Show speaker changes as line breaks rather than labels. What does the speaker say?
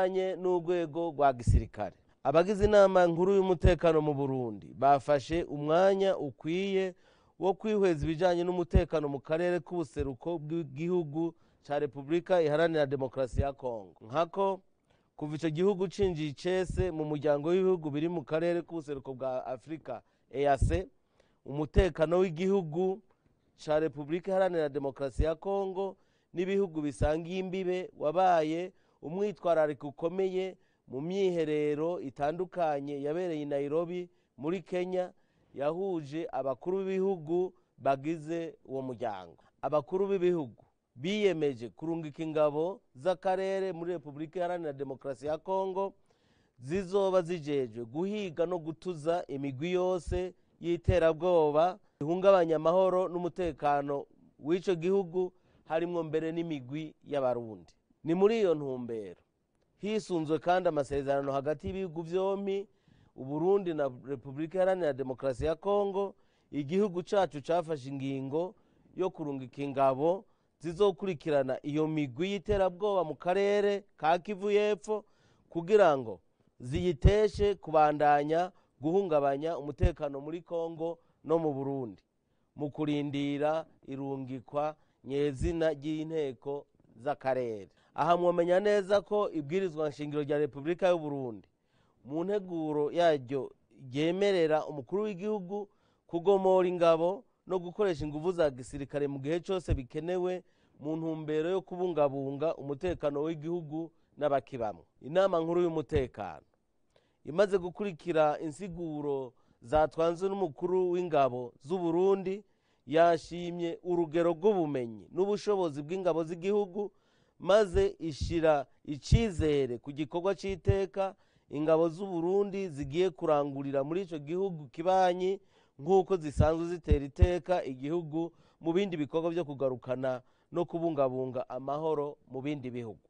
Bijanye n'urwego rwa gisirikare, abagize Inama Nkuru y'Umutekano mu Burundi bafashe umwanya ukwiye wo kwihweza ibijanye n'umutekano mu karere k'ubuseruko bw'igihugu ca Repubulika Iharanira Demokarasi ya Kongo. Nkako kuva ico gihugu cinjiye icese mu muryango w'ibihugu biri mu karere k'ubuseruko bwa Afurika, EAC, umutekano w'igihugu ca Repubulika Iharanira Demokarasi ya Kongo n'ibihugu bisangiye imbibe wabaye umwitwarariko ukomeye mu myiherero itandukanye yabereye i Nairobi muri Kenya, yahuje abakuru b'ibihugu bagize uwo muryango. Abakuru b'ibihugu biyemeje kurungika ingabo z'akarere muri Repubulika Iharanira Demokarasi ya Kongo, zizoba zijejwe guhiga no gutuza imigwi yose y'iterabwoba ihungabanya amahoro n'umutekano w'ico gihugu, harimwo mbere n'imigwi y'Abarundi. Ni muri iyo ntumbero, hisunzwe kandi amasezerano hagati y'ibihugu vyompi, Uburundi na Repubulika Iharanira Demokarasi ya Kongo, igihugu cacu cafashe ingingo yo kurungika ingabo zizokurikirana iyo migwi y'iterabwoba mu karere ka Kivu y'Epfo, kugira ngo ziyiteshe kubandanya guhungabanya umutekano muri Kongo no mu Burundi, mu kurindira irungikwa nyezina ry'inteko z'akarere. Aha mwomenya neza ko ibwirizwa nshingiro rya Repubulika y'u Burundi mu nteguro yaryo ryemerera umukuru w'igihugu kugomora ingabo no gukoresha inguvu za gisirikare mu gihe cyose bikenewe mu ntumbero yo kubungabunga umutekano w'igihugu n'abakibamwo. Inama Nkuru y'Umutekano imaze gukurikira insiguro zatwanzwe n'umukuru w'ingabo z'u Burundi, yashimye urugero rw'ubumenyi n'ubushobozi bw'ingabo z'igihugu, maze ishira icizere ku gikorwa c'iteka ingabo z'u Burundi zigiye kurangurira muri ico gihugu kibanyi, nk'uko zisanzwe zitera iteka igihugu mu bindi bikorwa byo kugarukana no kubungabunga amahoro mu bindi bihugu.